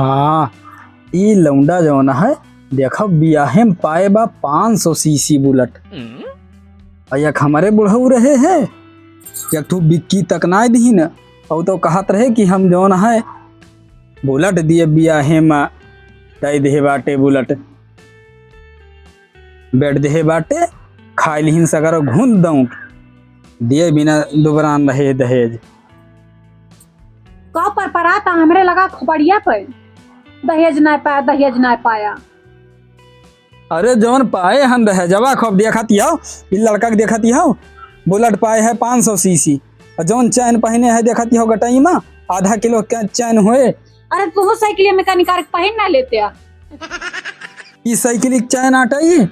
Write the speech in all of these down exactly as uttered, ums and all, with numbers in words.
हाँ, ई लौंडा जौन है, देखो, बियाहे में पाए बा पाँच सौ सीसी बुलेट। हम्म। और एक हमरे बुढ़ऊ रहे है, एक ठो बिक्की तक नाय दीन। और तो कहत रहे कि हम जौन है, बुलेट दिए बियाहे में, दे दे बाटे बुलेट। बैठ देहे बाटे, खाइ लिहिन सगरो घुन दौंक, दिए बिना दुबरान रहे दहेज। का पर परात हमरे लगा खोपड़िया पे, दहेज ना पाया, दहेज ना पाया। अरे जौन पाए हन दहेजवा खूब देखत हौ, ई लड़का के देखत हौ, बुलेट पाए है पाँच सौ सीसी, और जौन चैन पहिने है देखत हौ गटई में, आधा किलो के चैन होए। अरे तू साइकिल में का निकाल के पहिन ना लेते आ? ई साइकिल के चैन आटई,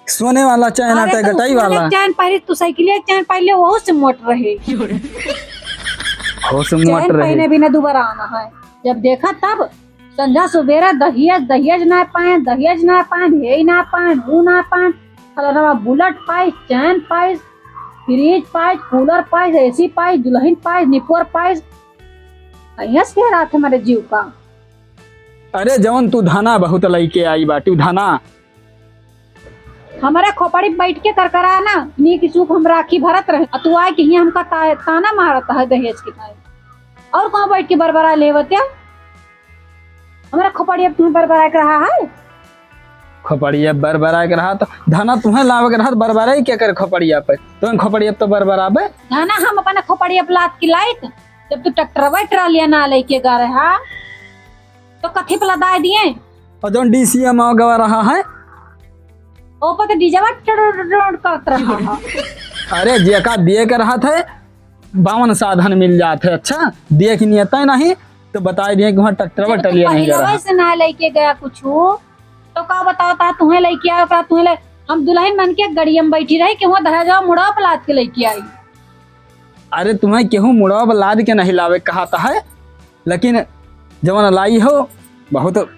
सोने वाला चैन अरे आटा तो गटाई सोने वाला। चैन पहले, तू साइकिल के चैन पहले, वहू से मोट रहे। वहू से मोट चैन रहे। पहने बिना दोबारा आना है। जब देखा तब, संझा सुबेरा दहियज, दहियज ना पाए, दहियज ना पाए, हे ना पाए, वो ना पाए, फलाना बुलेट पाइस, चैन पाइस, फ्रिज पाइस, कूलर पाइस, एसी पाइस, दुल्हन पाइस, निपोर पाइस। अइहस के रात हमारे जीव का। अरे जौन तू धना बहुत लइके आई बाटी, धना। हमरे खोपड़ी बैठ के करकरा ना, नीक सुख हम राखी भरत रहे। आ तू आए के हियां हमका ता-, ताना मारत है दहेज के ताई। और कहाँ बैठ के बरबरा लेवत या? हमरे खोपड़ी अब तुम्हें बरबरा के रहा है? खोपड़ी अब बरबरा के रहा तो धना तुम्हें लावे के रहा तो बरबरा ही क्या करे खोपड़ी पे? तुम्हें खोपड़ी अब तो बरबराबे। धना हम अपने खोपड़ी अब लाद के लाइत, जब तू ट्रैक्टर ट्रालिया ना लेके गा रहा, तो कथी पे लदाए दिए? और जौन डीसीएम आ गवा रहा है। ओ पर तो डीजेवा टड़ टड़ टड़ करत रहा है। अरे जेका दिए के रहत है, बावन साधन मिल जात है। अच्छा, दिए की नियत है नहीं, तो बताए दिए कि वहाँ ट्रैक्टर जब तू टलिया नहीं पहिलवा गया। से ना लेके गया कुछ, तो का बताओ ता तुम्हें लेके आया, ओकरा तुम्हें ले, हम दुल्हन बन के गड़िया में बैठी रही कि वहाँ दहेजवा मुड़वा पे लाद के लेके आई। अरे तुम्हें केहू मुड़वा पे लाद के नहीं लावे कहा ता है, लेकिन जवन लाई हो बहुत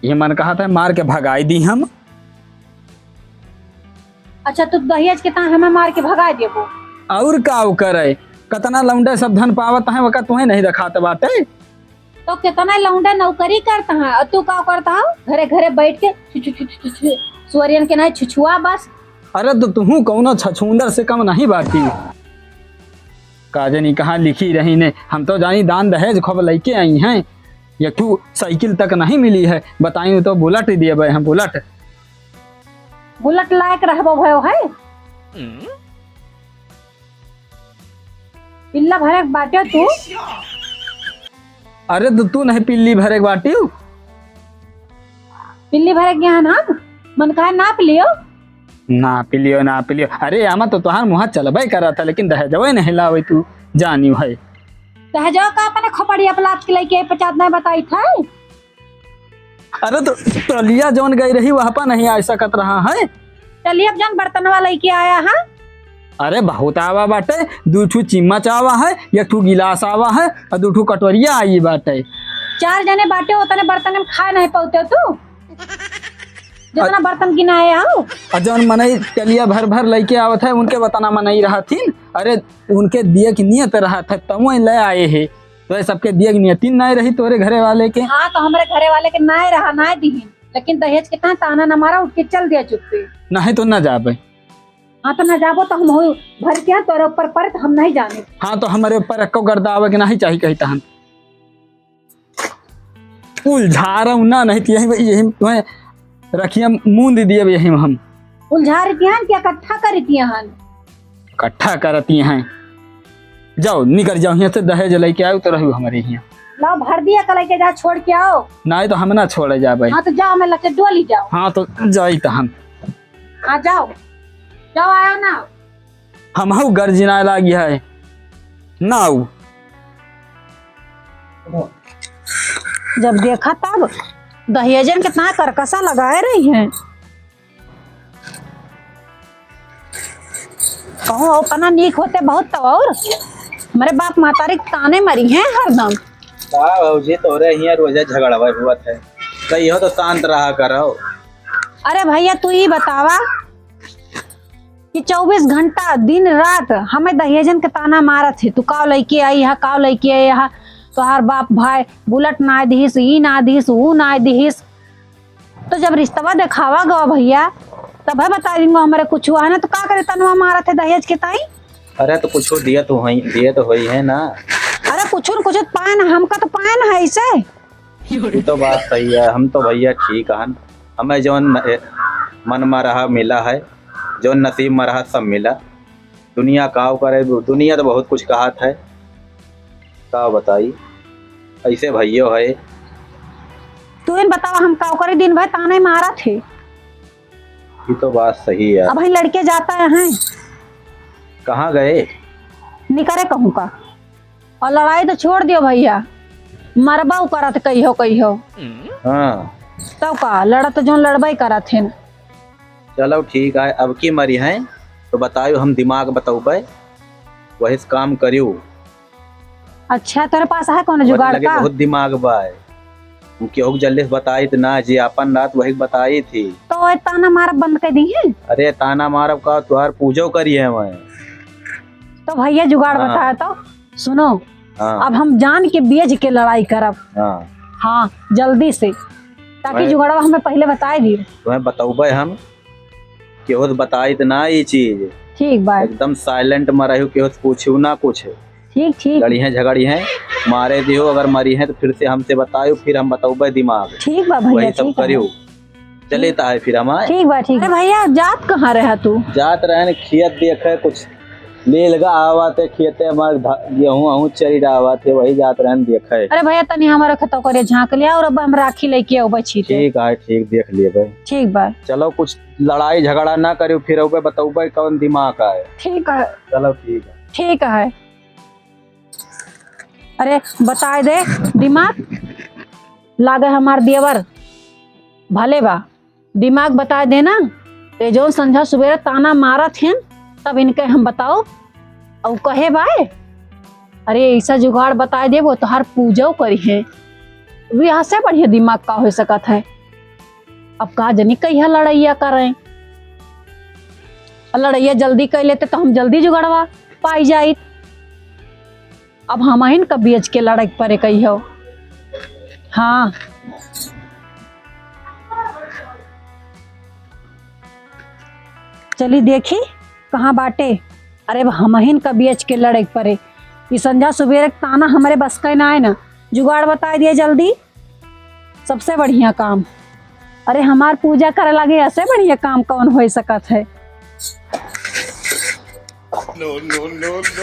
ये मन कहा था, मार के भगाई दी हम। अच्छा, तू दहेज के ता हमें मार के भगा देबो? और का करे, कतना लौंडे सब धन पावत हैं, वका तुम्हें नहीं दिखात बाटे। तो कितना लौंडे नौकरी करता है, और तू का करता है? घरे घरे बैठ के छु, छु, छु, छु, छु, छु, सुअरियन के नहीं छुछुआ बस। अरे तो तुहू कौनो छछूंदर से कम नहीं बाटी। का जानी कहाँ लिखी रही ने, हम तो जानी दान दहेज खूब लइके आई हैं। एक ठू साइकिल तक नहीं मिली है, बताई तो बुलेट ही दिए हम, बुलेट। बुलेट लायक रहबो भयो है। पिल्ला भरे बाटे तू। अरे तो तू नहीं पिल्ली भरे बाटी। पिल्ली भरे ज्ञान हम मन कहा नाप लियो। ना पिलियो, ना पिलियो। अरे, आमा तो तोहार मुँह चलबे करा था, लेकिन दहेजवे नहीं लावे तू, जानी भाई। दहेजवा का अपने खोपड़ी अपलात के लेके पचात नहीं बताई था। अरे, तो टलिया जौन गई रही, वहाँ पर नहीं आ सकत रहा है। टलिया जौन बर्तनवा लेके आया है। अरे, बहुत आवा बाटे, दू ठू चिम्मच आवा है, एक ठू गिलास आवा है, और दू ठू कटोरिया आई बाटे। चार जने बाटे, उतने बर्तन में खाए नहीं पाते तू। जितना अ- बर्तन गिनाए आओ। और जौन मनई टलिया भर भर लेके आवत है, उनके बतना मनई रहथिन। अरे, उनके दिए की नियत रहत है, तब वही ले आए है। तो ये सबके दिए की नियत नहीं रही तोरे घरे वाले के। हाँ, तो हमारे घरे वाले के नहीं रहा, नहीं दीहिन, लेकिन दहेज के तहत ताना न मारा, उठ के चल दिया चुप्पे। नहीं तो न जाबे। हाँ, तो न जाबो तो हम हो भर के तोरे ऊपर पर, तो हम नहीं जाने। हाँ, तो हमारे ऊपर रखो गर्दा आवे के नहीं चाहिए कही तहन। उलझारऊ ना, नहीं तो यही, यही तुम्हें रखिया मूंद दिए यही में हम। उलझार दिहन कि इकट्ठा कर दिहन? इकट्ठा करती हैं। जाओ, निकल जाओ यहाँ से, दहेज लेके आओ तो रहो हमारे यहाँ। लाओ, भर दिया, कल के जा, छोड़ के आओ। नहीं तो हम ना छोड़े जाबे। हाँ, तो जाओ, मैं लके डोली जाओ। हाँ, तो जाई तो हम। हाँ, जाओ, जाओ, आयो ना। हमहू गर्जिनाए लागी है, ना आऊ। जब देखा तब दहेजन कितना करकसा लगाए रही हैं। कहूँ अपना नीक होते बहुत तो और हमारे बाप महतारी के ताने मरी हैं हरदम। का भौजी, तोरे हियाँ रोजे झगड़वा हुआ है, कहियो तो शांत रहा करो। अरे भैया, तू ही बतावा कि चउबीस घंटा दिन रात हमें दहेजन के ताना मारत है, तू काव लइके आई हा, काव लइके आई हा। तोहार बाप भाई बुलेट नाय दिहिस, ई नाय दिहिस, ऊ नाय दिहिस। तो जब रिश्तवा देखावा गवा भइया, तब है बताई देंगे हमरे कुछ हुआ है ना, तो का करे तनवा मारत है दहेज के ताई? अरे तो कुछ दिया तो होई, दिया तो होई है ना। अरे कुछ न कुछ पाए ना, हमका तो पाए ना है इसे। ये तो बात सही है, हम तो भइया ठीक हन, हमें जौन न-, मन मा रहा मिला है, जौन नसीब मा रहा सब मिला। दुनिया काव करे, दुनिया तो बहुत कुछ कहत है, का बताई, ऐसे भइयो है। तू इन बतावा, हम काव करे, दिन भर ताने मारत है। ये तो बात सही है। अब हम लड़के जाता है, हैं? कहाँ गए? निकरे कहूँ का। और लड़ाई तो छोड़ दियो भइया, मरबा उ करत कहियो कहियो। हाँ। तब का, लड़त जौन लड़बे करत हैं। चलो ठीक है, अब की मरी हैं तो बतायो, हम दिमाग बतौबे, वही से काम करियो। अच्छा, तोरे पास है कौनो हमरे जुगाड़ लगे का? बहुत दिमाग बा है। हम केहू के जल्दी से बताई त ना, जे आपन रात वही के बताई थी। तो ओए ताना मारब बंद कर दी है? अरे ताना मारब का, तुहार पूजो करी है मैं। तो भइया जुगाड़ हाँ। बताए तो। सुनो, हाँ। अब हम जान के बेच के लड़ाई करब। हाँ। हाँ, जल्दी से, ताकि मैं जुगाड़वा हमें पहले बताए दियो। तुम्हें बतौबे हम, केहू से बताई त ना ई चीज। ठीक बा। एकदम silent में रहियो, केहू से पूछियो ना कुछ। ठीक, ठीक। लड़िहें झगड़िहें, मारे दियो, अगर मरिहें तो फिर से हमसे बतायो, फिर हम बतौबे दिमाग। ठीक बा भइया, वही सब ठीक है। करियो। चले त आए फिर हम आए। ठीक बा, ठीक। अरे भइया, जात कहाँ रहा तू? जात रहन खेत देखे, कुछ लेलगा आवत है खेते, हमार धा-, गेहूं अहूं चरी आवत है, वही जात रहन देखे। अरे भइया, तनी हमारा खेतवा करे झांक लिया और अब हम राखी लेके आउबे छीटे। ठीक है, ठीक, देख लेबे। ठीक बा। चलो, कुछ लड़ाई झगड़ा ना करियो, फिर अउबे बतौबे कौन दिमाग आए। ठीक है। चलो, ठीक है। ठीक है। अरे, बताए दे दिमाग, लागे हमार देवर भले बा, दिमाग बताए दे ना। ते जौन संझा सुबेरे ताना मारत हैं, तब इनके हम बताओ, अउ कहे बाए, अरे, ऐसा जुगाड़ बताए दे, वो तोहार पूजो करी है। वे हसे बढ़िया दिमाग का हो सकत है? अब का जनी कहिया लड़ैया करें, और लड़ैया जल्दी कर लेते तो हम जल्दी जुगाड़वा पाई जाइत। अब हमहिन का बेच के लड़े के परे कहियो। हाँ, चली देखी कहाँ बाटे। अरे, अब हमहिन का बेच के लड़े के परे। ई संझा सुबेरे के ताना हमरे बस का ना है ना। जुगाड़ बताए दिया जल्दी। सबसे बढ़िया काम। अरे, हमार पूजा करे लागे, ऐसे बढ़िया काम कौन हो सकत है? No, no, no, no।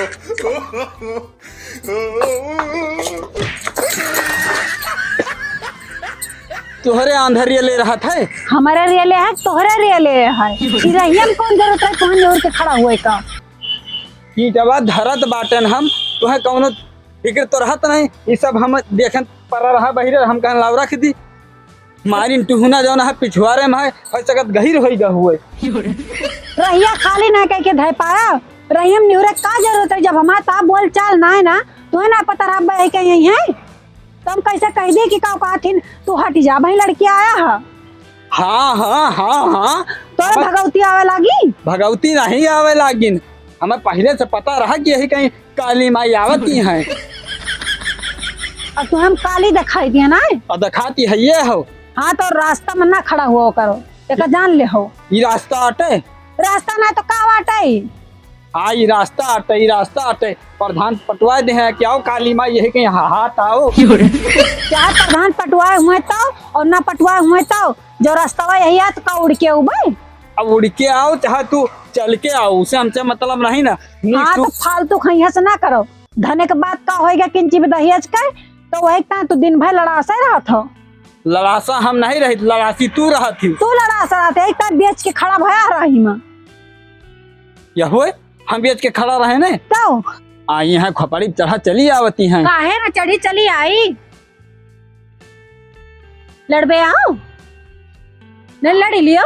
तोहरे आंधर रियले रहत है। हमारे रियले है, तोहरे रियले है। ई रहियम कौन जरूरत है, तोहन जोर के खड़ा हुए का? ईंटवा धरत बाटेन हम, तोहे कौनो फिक्र तो रहत नहीं। ई सब हम देखेन परा रहा बहिरे, हम कहन लाव रख दी। मारिन टुहुना जौन है पिछुआरे में है, हो सकत गहिर होई गा हुए। रहिया खाली ना कह के धय पाया, रहियम निहुरे का जरूरत है, जब हमार ता बोल चाल ना है ना, तोहे ना पता रहा बे के यही है, तो हम कैसे कह दे कि का कहथिन, तू हट जा, भाई लड़की आया है। हाँ, हाँ, हाँ, हाँ। तोरे अब भगवती आवे लागी? भगवती नहीं आवे लागिन, हमें पहले से पता रहा कि यही कहीं काली माई आवती हैं। और तू हम काली दिखाई दिया ना? और दिखाती है ये हो। हाँ, तो रास्ता में ना खड़ा हुआ करो, एक जान ले हो। ई रास्ता अटे? रास्ता ना तो का बाटे? हाँ, ई रास्ता अटे, ई रास्ता अटे। प्रधान पटवा दे हैं, क्या हो काली माई यही कहीं हा-, हाथ आओ। चाहे प्रधान पटवाए हुए तो और ना पटवाए हुए तो, जो रास्ता यही है तो का उड़ के उबे? अब उड़ के आओ, चाहे तू चल के आओ, उसे हमसे मतलब नहीं ना। नी हाँ, तू तो फालतू खैया से ना करो। धने के बात का होएगा किंची भी दहेज के, तो वही का तू दिन भर लड़ासा ही रहत हो। लड़ासा हम नहीं रहित, लड़ासी तू रहत ही। तू लड़ासा रहत है, एक तो बेच के खड़ा भया रही माँ। यह हुए, हम बेच के खड़ा रहे ने। तो? आ, यहाँ खोपड़ी चढ़ा चली आवती हैं। काहे ना चढ़ी चली आई? लड़बे आओ? नहीं लड़ी लियो?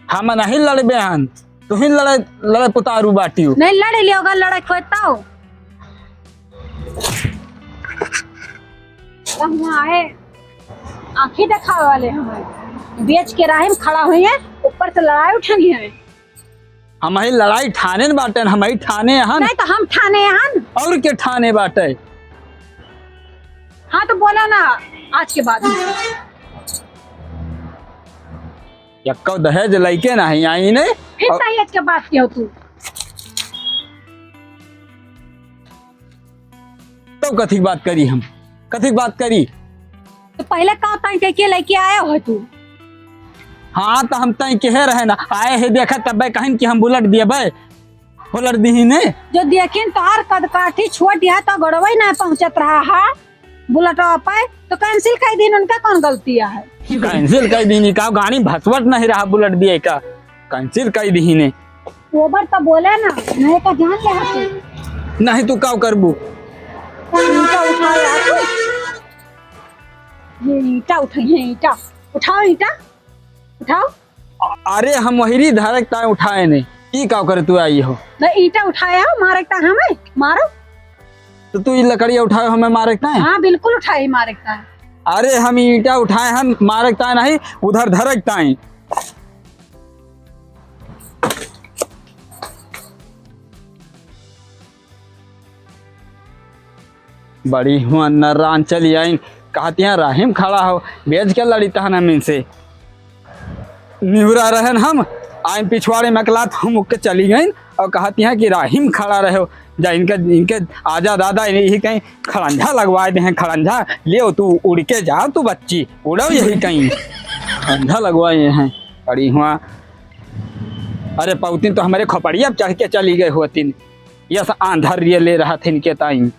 हम नहीं लड़बे हन, तू ही लड़े, लड़े पुतारू बाटियो। नहीं लड़ी लियो, अगर लड़े कोई तो। हम आए, आँखी देखावे वाले हमें। बेच के राही में खड़ा हुई है, ऊपर से लड़ाई उठनी है। हम ही लड़ाई ठाने न बाटेन, हम ही ठाने हन। नहीं तो हम ठाने हन। और के ठाने बाटे? हाँ, तो बोला ना, आज के बाद में। यक्को दहेज लइके नहीं आई ने। फिर और दहेज के बात कियो तू? तो कथी बात करी हम? कथी बात करी? तो पहले का ताई कह के लेके आया हो तू? हाँ, तो हम ताई कहे रहे ना, आए है देखा तब्बे कहन कि हम बुलेट दिए बे, बुलेट दीही ने। जो देखिन तोहार कद काठी छोट है तो गोड़वई ना पहुँचत रहा है। बुलेटवा पे तो cancel कर दीन, उनका कौन गलती है? Cancel कर दीन, का गाड़ी भसवट नहीं रहा बुलेट दिए का, cancel कर दीन ने। ओवर तो बोले ना, नहीं तो जान ले तू। नहीं तू का करबू? ईंटा उठा ले तू। ये ईंटा उठाई है, ईंटा। उठाओ ईंटा, उठाओ। अ-, अरे हम वहीरी धरक ताए उठाए ने। ई का करे तू आई हो? तो ईंटा उठाए हो, मारक ताए हमें, मारो। तो तू ई लकड़िया उठाए हमें मारक ताए? हाँ, बिल्कुल उठाए, मारक ताए। अरे हम ईंटा उठाए हन, मारक ताए नहीं, उधर धरक ताए। बड़ी हुआ नर्रान चली आइन, कहती हैं, "राहिम खड़ा हो, बेच के लड़ी तहन हमीन से।" निहुरा रहन हम, आइन पिछवाड़े में अकलात हम उके चली गइन और कहती हैं कि "राहिम खड़ा रहो, जा इनके, इनके आजा दादा, यही कहीं खड़ंजा लगवाए दे हैं, खड़ंजा, ले तू उड़ के जा, तू बच्ची, उड़ो यही कहीं।" खड़ंजा लगवाए हैं, बड़ी हुआ। अरे पौतिन तो हमारे खोपड़िया पे चढ़ के चली गए होतिन। यस आंधर रिये ले रहा थे इनके ताई।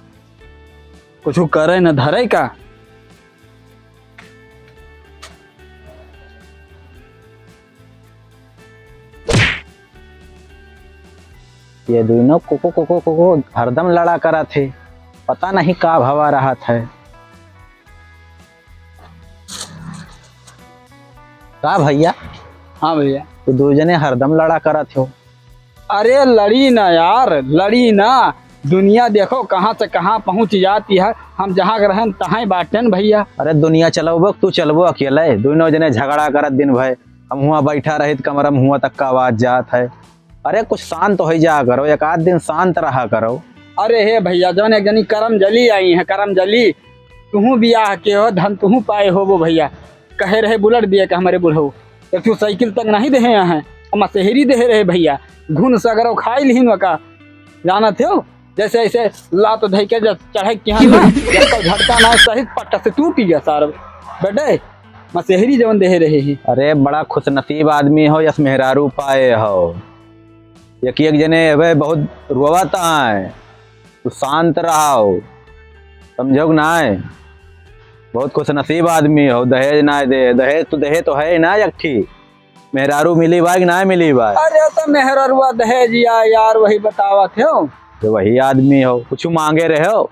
कुछ करे न धरे का। ये दोनों कुकु, कुकु, कुकु हरदम लड़ा करत है। पता नहीं का भवा रहत है। का भैया? हाँ भैया। तू दू जने हरदम लड़ा करत हो। अरे लड़ी ना यार, लड़ी ना। दुनिया देखो कहाँ से कहाँ पहुँच जाती है। हम जहाँ के रहन तहाँ बाटेन भैया। अरे दुनिया चलबो, तू चलबो अकेले? दोनों जने झगड़ा करत दिन भर, हम हुआँ बैठा रहित कमरा में, हुआँ तक का आवाज जात है। अरे कुछ शांत होइ जा करो, एक आध दिन शांत रहा करो। अरे हे भैया, जौन एक जनी करम जली आई है, करम जली, तुहूँ बियाह के हो, धन तुहूँ पाए होबो भैया। कहे रहे बुलेट दिए के हमरे बुढ़ऊ, एक ठो साइकिल तक नहीं देहे हैं, मसेहरी देहे रहे भैया, घुन सगरो खाई लिहिन वका। जानत हो, जैसे ऐसे लात धइ के जब चढ़े के यहाँ ना, एक तो झटका ना सहित पट्टा से टूट गया सार। बेटे, मसेहरी जवन देहे रहे ही। अरे बड़ा खुशनसीब आदमी हो, यस मेहरारू पाए हो। एक एक जने अबे बहुत रोवत आए, तू शांत रहो, समझो कि नाय? बहुत खुशनसीब आदमी हो, दहेज नाय दे, दहेज तो, दहेज तो है ना एक ठी। मेहरारू मिली बा कि नाय मिली बा? अरे तो मेहररुआ दहेज या यार, वही बतावत हो। तो वही आदमी हो, कुछ मांगे रहे हो?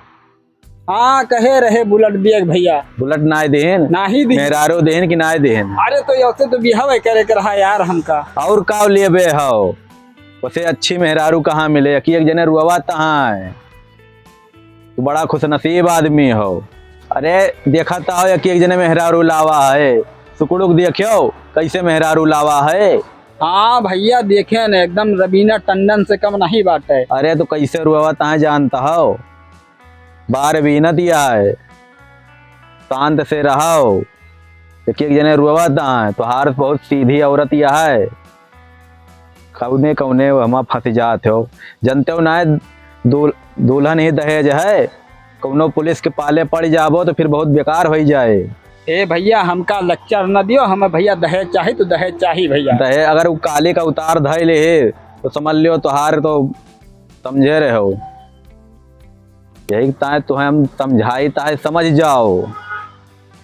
हाँ, कहे रहे बुलेट दिए भैया। बुलेट नाय देन? नाही दी। मेहरारू देन कि नाय देन? अरे तो यसे तो बिहावे करे के रहा यार हमका। और का लेबे हो? उसे अच्छी मेहरारू कहाँ मिले? एक एक जने रुआवा तहाँ है। तू बड़ा खुशनसीब आदमी हो। अरे, देखत हो, एक एक जने मेहरारू लावा है। सुकुड़ुक देखियो, कैसे मेहरारू लावा है। हाँ भैया, देखे न, एकदम रवीना टंडन से कम नहीं बाटे। अरे, तो कैसे रुआवा तहाँ जानता हो? बार बीनत या है, शांत से रहो। एक एक जने रुआवा तहाँ है, तोहार बहुत सीधी औरत या है। कौने कौने हमा फंस जात हो, जनते हो ना, दुल-, दुल्हन ही दहेज है। कौनो पुलिस के पाले पड़ जाबो तो फिर बहुत बेकार होई जाए। ए भैया, हमका lecture न दियो, हमें भैया दहेज चाही तो दहेज चाही भैया। दहेज अगर वो काली का उतार धइले हे तो समझ लियो तोहार तो समझे रहे हो। यही ताए तुहें हम समझाई ताए समझ जाओ।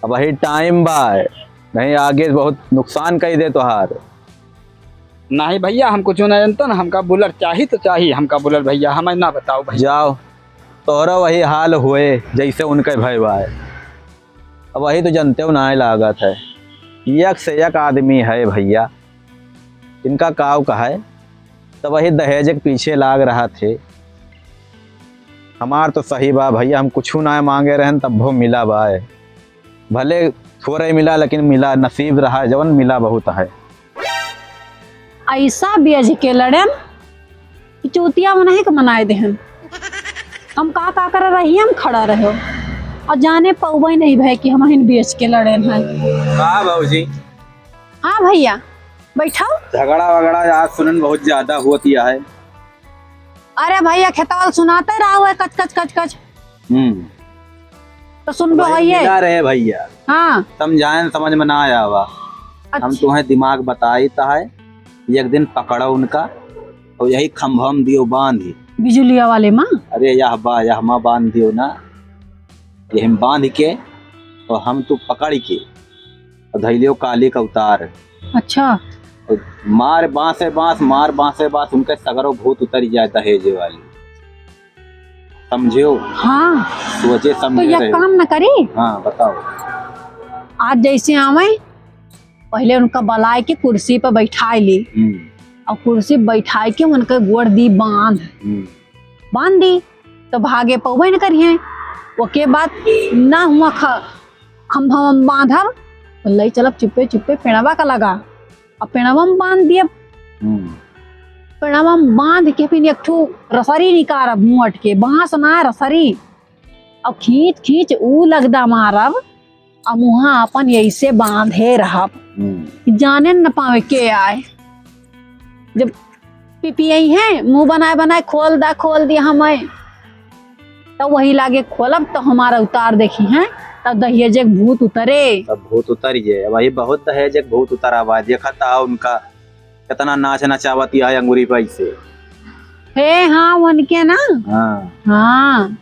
अबही time बा, नहीं आगे बहुत नुकसान कई दे तोहार। नहीं भैया, हम कुछ ना जानतन, हमका बुलेट चाही तो चाही, हमका बुलेट भैया, हमें ना बताओ भैया। जाओ, तोहरा वही हाल हुए जैसे उनके भय बा। अबही तो जनते हो ना लागत है, एक से एक आदमी है भैया, इनका काव कहे, तबही दहेज के पीछे लाग रहा थे। हमार तो सही बा भैया, हम कुछू ना मांगे रहन, तब्बो मिला बा। भले थोड़े मिला, लेकिन मिला, नसीब रहा, जवन मिला बहुत है। ऐसा बेज के लड़ेन कि चूतिया मनही के मनाए देहन। हम का, का करे रही, हम खड़ा रहो। और जाने पउबे नहीं भए कि हमहिन बेच के लड़ेन है। का भौजी? हाँ भइया, बैठो। झगड़ा वगड़ा आज सुनन बहुत ज्यादा होत है। अरे भइया, खेतवा सुनाते रहा है कच कच कच कच। हम्म। तो सुनबो वही है ये। मिला रहे भइया। हाँ। समझाएन, समझ में ना आवा। हम अच्छा। तुम्हें दिमाग बताइत है, एक दिन पकड़ो उनका और यही खंभा में दियो बांधी। बिजुलिया वाले माँ? अरे यह बा, यह माँ बांध दियो ना, यही में बांध के और हम तू पकड़ के और धइलियो काली का उतार। अच्छा। और मार बांसे बांस, मार बांसे बांस, उनके सगरो भूत उतर जाए दहेजे वाली। समझियो? हाँ। सोचे तो समझे यह रहे। काम न करी? हाँ, बताओ। आज जैसे आवे, पहले उनका बलाए के कुर्सी पर बैठाए ली। हम्म। और कुर्सी पर बैठाए के उनके गोड़ दी बांध। हम्म। बांध दी, तो भागे पउबे न करिए। ओके बाद ना हुआ ख-, खंभा में बांधब, तो लई चलब चुप्पे चुप्पे पेड़वा का लगा। अब पेड़वा में बांध दिए। हम्म। पेड़वा में बांध के फिर एक ठो रसरी निकारब मुअट के, बांस ना रसरी। अब खींच खींच ऊ लगदा मारब, अब मुहा अपन यैसे बांधे रहब। हम्म। जाने न पावे के आए। जब पिपियई है, मुंह बनाए बनाए, "खोल दा, खोल दिया हमें।" तो वही लागे, "खोलब तो हमारा उतार देखी हैं, तब दहेजे के भूत उतरे।" तब भूत उतर गए। वही बहुत दहेजे के भूत उतरा बा। देखा था उनका कितना नाच नचावत है अंगूरी पे से। हे, हाँ, उनके ना। हाँ। हाँ।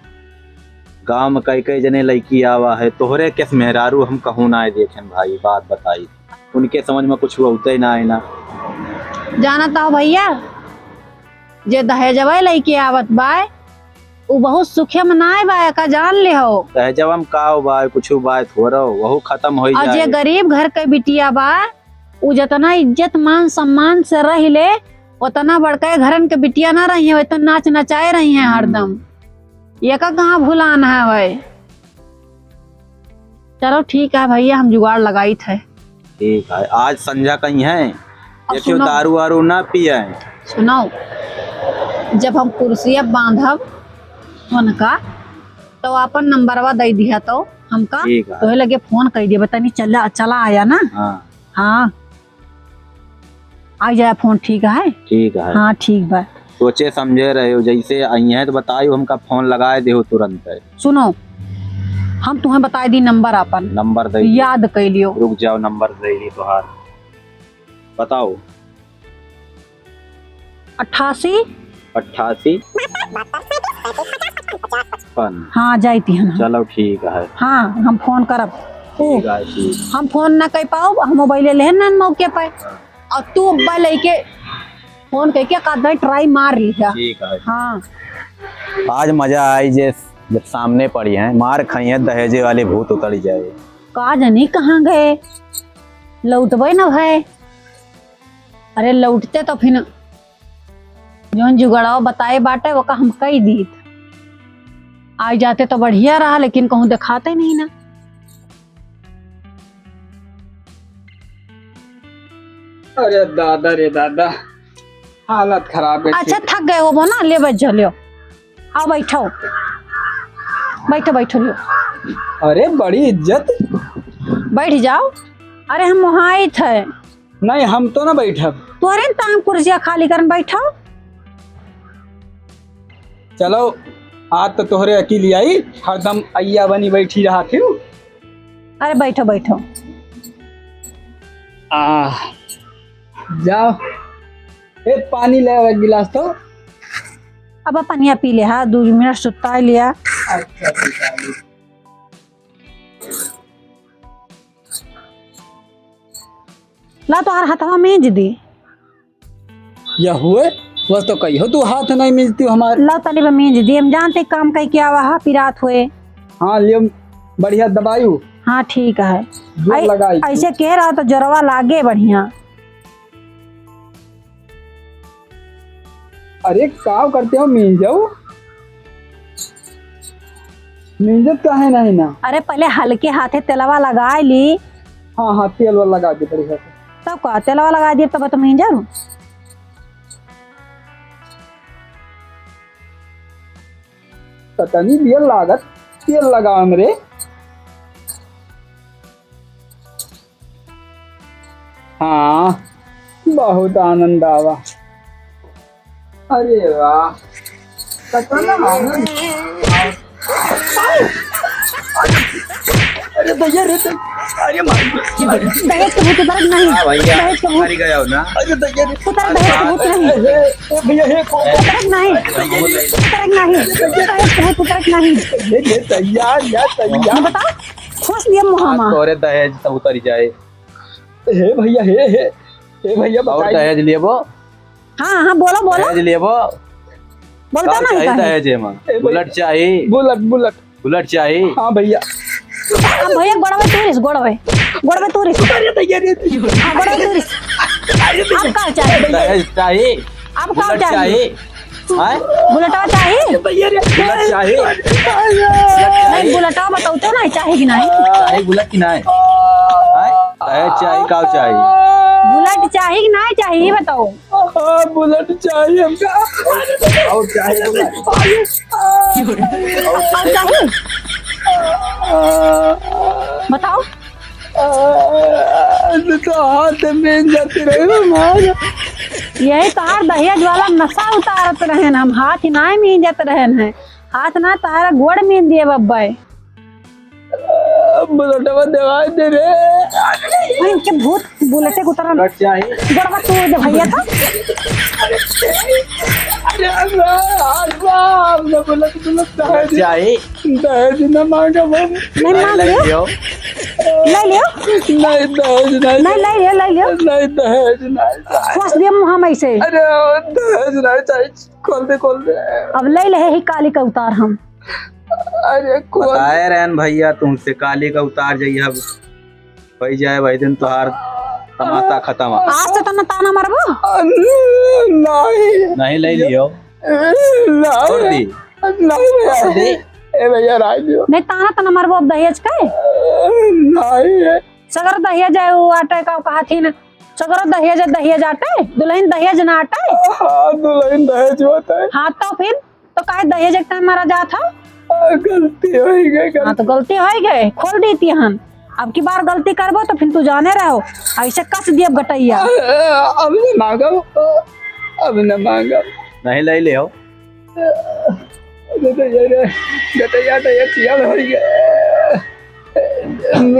गांव में कई कई जने लड़की आवा है, तोहरे केस मेहरारू हम कहूँ ना देखेन भाई, बात बताई। उनके समझ में कुछ होते ना है ना। जानत हो भइया, जे दहेजवा लइके आवत बाय, उ बहुत सुखे में नाय बाय, का जान ले हो। दहेजवा में का बाय, कुछ बाय थोड़ा, वहू खत्म हो और जे जाए। गरीब घर के बिटिया बा, उ जतना इज्जत मान सम्मान से रह ले, उतना बड़का घरन के बिटिया ना रही है, उतना नाच नचाए रही है हम्म। हरदम। ये का कहाँ भुलान है भाई? चलो ठीक है भइया, हम जुगाड़ लगाइत है। ठीक है, आज संझा कहीं है, अब देखियो सुनो। दारू वारू ना पिए। सुनो, जब हम कुर्सिया बांधब उनका, तो अपन नंबरवा दे दिया तो हमका, ठीक है। तोहे लगे फोन कर दिया, तनी चला, चला आया ना। हाँ। हाँ। आ जाए फोन, ठीक है? ठीक है। हाँ, ठीक बा। सोचे समझे रहे हो, जैसे आई हैं तो बताइयो, हमका फोन लगाए देहो तुरंत है। सुनो, हम तुम्हें बताए दी नंबर आपन। नंबर दे दियो। याद कर लियो। रुक जाओ, नंबर दे दी तोहार। बताओ। अट्ठासी। अट्ठासी। पचपन। हाँ, जाइती है ना। चलो ठीक है। हाँ, हम फोन करब। ठीक है, ठीक। हम फोन ना कर पाओ, हम मोबाइल ले ना मौके पर। और तू अब्बा लेके फोन करके का दे try मार लिया। ठीक है। हाँ। आज मजा आई जे जब सामने पड़ी हैं, मार खाई हैं, दहेजे वाले भूत उतरी जाए। का जानी कहाँ गए, लौटबे न भए। अरे लौटते तो फिर जौन जुगड़वा बताए बाटे, ओका हम कई दीत। आ जाते तो बढ़िया रहा, लेकिन कहूँ देखाते नहीं ना। अरे दादा रे दादा, हालत खराब है। अच्छा, ठीक। थक गए होबो ना, ले बैठ जाओ, ले आओ। आओ बैठो, बैठो, बैठो, ले आओ। अरे बड़ी इज्जत। बैठ जाओ। अरे हम वहाँ आए थे। नहीं, हम तो ना बैठब। तोहरे ताम कुर्सिया खाली करन बैठो। चलो, आज तो तोहरे अकेली आई, हरदम अइया बनी बैठी रहा थी। अरे बैठो, बैठो। आ, जाओ। ए, पानी ले आओ एक गिलास तो। अब पनिया पी ले, हाँ, दो मिनट सुत्ता लिया। अच्छा, ठीक है। ला तोहार हथवा मीज दी। या हुए, बस तो कहियो तू हाथ नहीं मीजती हमारे। ला तनी बा मीज दी, हम जानते काम कई के आवा हा, पिरात हुए। हाँ, लियो बढ़िया दबायू। हाँ, ठीक है। जोर ऐ-, लगाई। ऐसे कह रहा तो जोरवा लागे बढ़िया। अरे, का करते हो, मीज जाओ। मीजत काहे नहीं ना? अरे, पहले हल्के हाथे तेलवा लगाए ली। हाँ, हाँ, तेल वाला लगा दे बढ़िया से। तब का, तेलवा लगा दिए, तब तो मीज जाओ। पता नहीं बिया लागत। तेल लगावा हमरे। हाँ, बहुत आनंद आवा। अरे वाह, कतना आनंद। अरे भैया रे, अरे माई। दहेज के भूत उतरत नहीं। हाँ भैया, दहेज के भूत। मर गया हो ना। अरे भैया रे। उतर, दहेज के भूत नहीं। ए, ए, भैया, हे कौन? उतरत नहीं। उतरत नहीं। दहेज के भूत उतरत नहीं। ये, ये तैयार, यार, तैयार। बताओ, खोस दिया मुहामा। तोरे दहेज सब उतर जाए। हे भैया, हे, हे, हे भैया, और बताइए। दहेज लेबो? हाँ, हाँ, बोलो, बोलो। दहेज लेबो? बोलता का नहीं चाहिए कहे। दहेज में? ए भैया। बुलेट चाहिए? Bullet, bullet. बुलेट चाहिए? हाँ भैया। अब भैया गोड़वे तूरिस, गोड़वे। गोड़वे तूरिस। अरे भैया रे। हाँ, गोड़वे तूरिस। अरे भैया। अब का चाहिए? दहेज चाहिए? अब का बुलेट चाहिए? चाहिए? हैं? बुलेटवा चाहिए? अरे भैया रे। बुलेट चाहिए? बुलेट चाहिए? नहीं, बुलेटवा बताओ तो नहीं, चाहिए कि नहीं? चाहिए बुलेट कि नहीं? हैं? दहेज चाहिए, का चाहिए? बुलेट चाहिए कि नहीं चाहिए, ये बताओ। हाँ, बुलेट चाहिए हमका। और चाहिए बुलेट? और चाहिए? बताओ। अरे तो हाथ में जाते रहे ना। यही तोहार दहेज वाला नशा उतारत रहन, हम हाथ ही ना मींजत रहन है, हाथ ना तोहारा गोड़ मींज दिए बब्बे। बुलेटवा देवाई दे रे। अरे, इनके भूत बुलेटे के उतरन। बुलेट चाहिए। गोड़वा तोड़ दे भैया तो। अरे, अल्लाह, अल्लाह, हमने बुलेट, बुलेट बुलेट चाहिए। चाहिए। दहेज न मांगा हम। नहीं मांग लियो। ले लियो। नहीं, दहेज नहीं। नहीं, ले लियो, ले लियो। नहीं, दहेज नहीं। खोस दिया मुँह में ऐसे। अरे, दहेज नहीं चाहिए। खोल दे, खोल दे। अब ले ले ही काली का उतार हम। अरे, खोल। बताए रहन भैया तुमसे, काली का उतार जाइए, अब हो जाए वही दिन तोहार तमाशा खत्म। आज से तो न ताना मारबो। अ, नहीं। नहीं ले लियो। नहीं। छोड़ दी। नहीं भैया। छोड़ दी। ए भैया, राज दियो। नहीं, ताना तो न मारबो अब दहेज का। नहीं। सगर दहेज है, वो आटे का कहा थी ना। सगरो दहेज, दहेज आटे, दुल्हन दहेज ना आटे। हाँ, दुल्हन दहेज होता है। हाँ, तो फिर तो काहे दहेज एक टाइम मारा जात है? आ, गलती हो ही गई, हाँ, तो गलती हो ही गई, खोल देती हन। अब की बार गलती करबो तो फिर तू जाने रहो, ऐसे कस दियब गटैया। आ, आ, अब न मांगब, अब न मांगब। नहीं ले ले हो। गटैया रे, गटैया तो एक सियाल हो गया।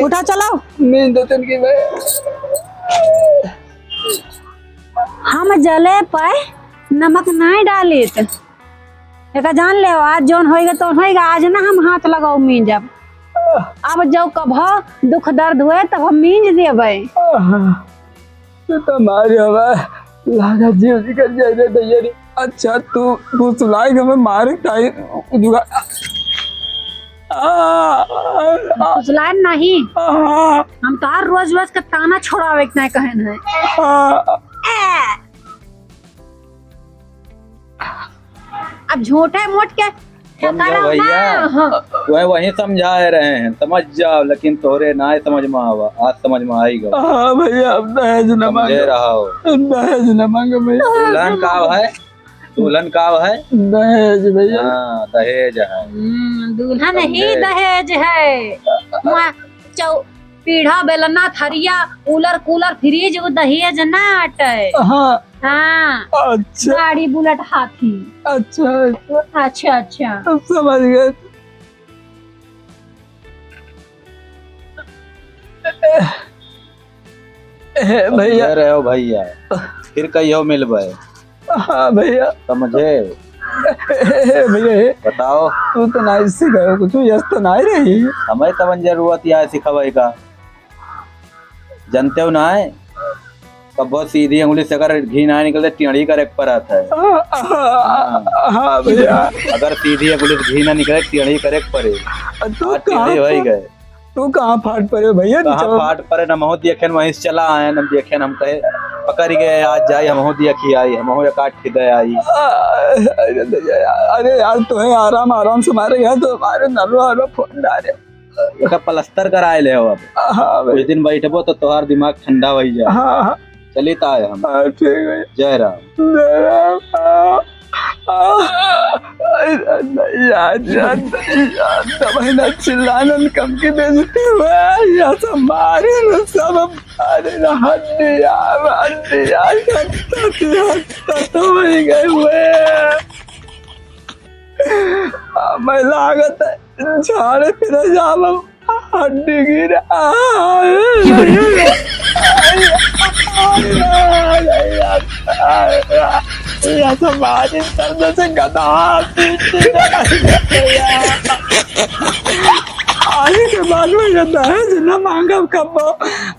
उठा चलो। नींद तो तनकी भाई। हम जले पे नमक नाय डालित। एका जान ले, आज जौन होइगा तौन होइगा, आज ना हम हाथ लगाओ मींजब। अब जब कभो दुख दर्द हुए तब हम मींज देबै। तू तो मारे हवा, लागा जीव निकल जाए रे दैया रे। अच्छा, तू, तू सुलाई के मैं मारे टाइम जुगा-, आ, आ, आ, फुसलाए नहीं। आ। हम तोहार रोज रोज के ताना छोड़ावे के नहीं कहन है। आ। ए। अब झूठे मूठ के समझो ठकरा भैया, ना, हाँ। वह वही समझाए रहे हैं, समझ जाओ, लेकिन तोहरे ना समझ में आवा, आज समझ में आई गवा। हाँ भैया, अब दहेज न समझे मांगो। रहो। दहेज न मांगो भैया। दुल्हन का है? दुल्हन का है? दहेज भैया। हाँ, दहेज है। हम्म, दुल्हन ही समझे। दहेज है। वहाँ चौ-, पीढ़ा, बेलना, थरिया, कूलर, कूलर, फ्रिज, उ दहेज ना अटे। हाँ। हाँ। अच्छा। गाड़ी, बुलेट, हाथी। अच्छा, अच्छा। अच्छा, अच्छा। अब समझ गए। ए भैया। समझे रहे हो भैया, फिर कहियो मिलबे। हाँ भैया। समझे? ए भैया, ए। बताओ। तू तो नाई सिखायो कुछ, यस तो नाई रही। हमें तवन जरूरत या सिखावे का। जानते हो ना है? कब्बो सीधी अंगुली से अगर घी ना निकले, टेढ़ी करे के पड़त है। हाँ, हाँ, हाँ। हाँ भैया। अगर सीधी अंगुली से घी ना निकले, टेढ़ी करे के पड़े। तू हाँ, टेढ़ी कहाँ हो ही पर गए। तू कहाँ फाट परे हो भैया, कहाँ नीचवा? फाट परे, हम हो देखेन, वहीं से चला आए, हम देखेन, हम कहे, पकड़ गए, आज जाई, हम हो देखी आई, हम हो एक आध खिदे आई। आ, अरे भैया, अरे यार, तोहे आराम, आराम से मारे यहाँ तो हमारे नलवा, हलवा फोन डारे। एका प्लास्टर कराए ले हो अब। हाँ भाई। कुछ दिन बैठबो तो तोहार दिमाग ठंडा होई जाए। हाँ, हाँ। चलित आए हम। हाँ, ठीक है। जय राम। जय राम। हाँ। यार, यार, यार, दवाई ना चिल्लानन कम की बेइज्जती हुआ, या सब मारे न सब, अरे ना हड्डी यार, हड्डी यार, हड्डी यार, तो वही गए हुए। हमें लागत है झाड़े फिरे जावल, हड्डी गिरा। या तो मारी दर्द से गदा। आगे के बाद में ये दहेज न मांगब कब्बो।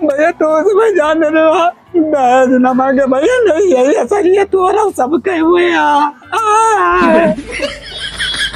भैया, तो से मैं जान रहा, दहेज न मांगे भैया, नहीं, यही असर ये तोरा सब कहे हुए हैं।